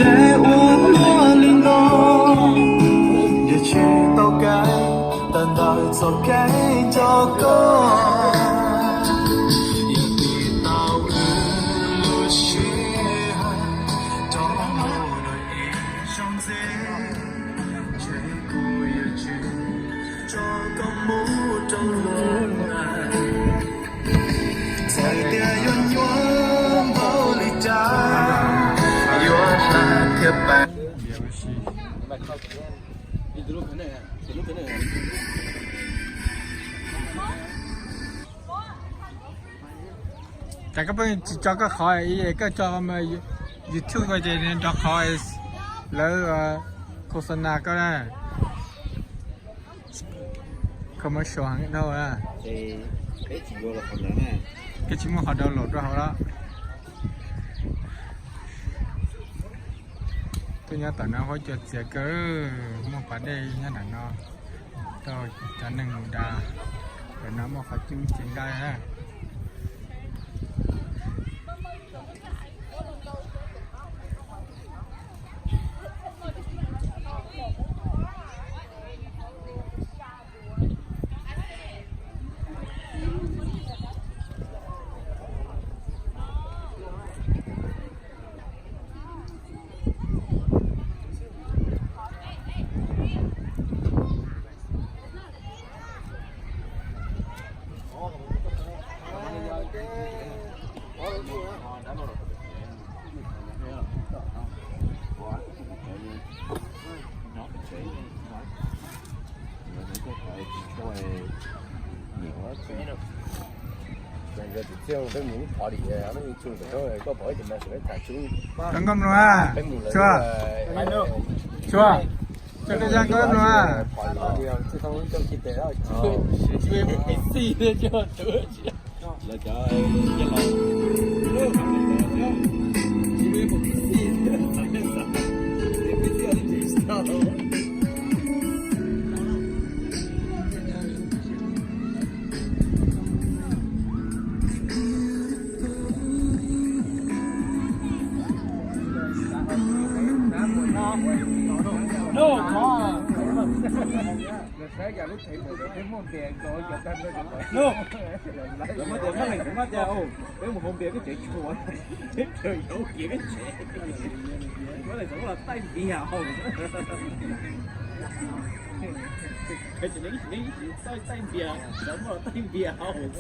Ces ua muaj li no, yog tsis tau kev, tawm ntawm txoj kev nco koj, yog tiv tau wb lub sij hawm rau mus dua ib zaug ntxiv, ces kuv yuav tsis tso koj mus rau luag lawm. Txawm tias yuav nyuaj npaum li cas, yuav hla thiab pab. Cas koj pheej tsis tso koj qhov, koj tso YouTube ko ces nws nrov qhov lawv khos xa nas koj na. Commercial heev dhau na. Koj tsis muaj qhov download rau hauv los? Tuaj nyob tom no huab cua txias kawg, muaj pas dej nyob nram no rau cov neeg mus da. Ntawm no muaj qhov cub cev nqaij na. Koj nkauj mlua, Tsua, Tsua, koj nkauj mlua. Peb mus haus npias koj tsev tshuav, teb chaws yuav ua kiag koj tsev, muab los xav muab los taij npias haus. Taij npias, xav muab los taij npias haus.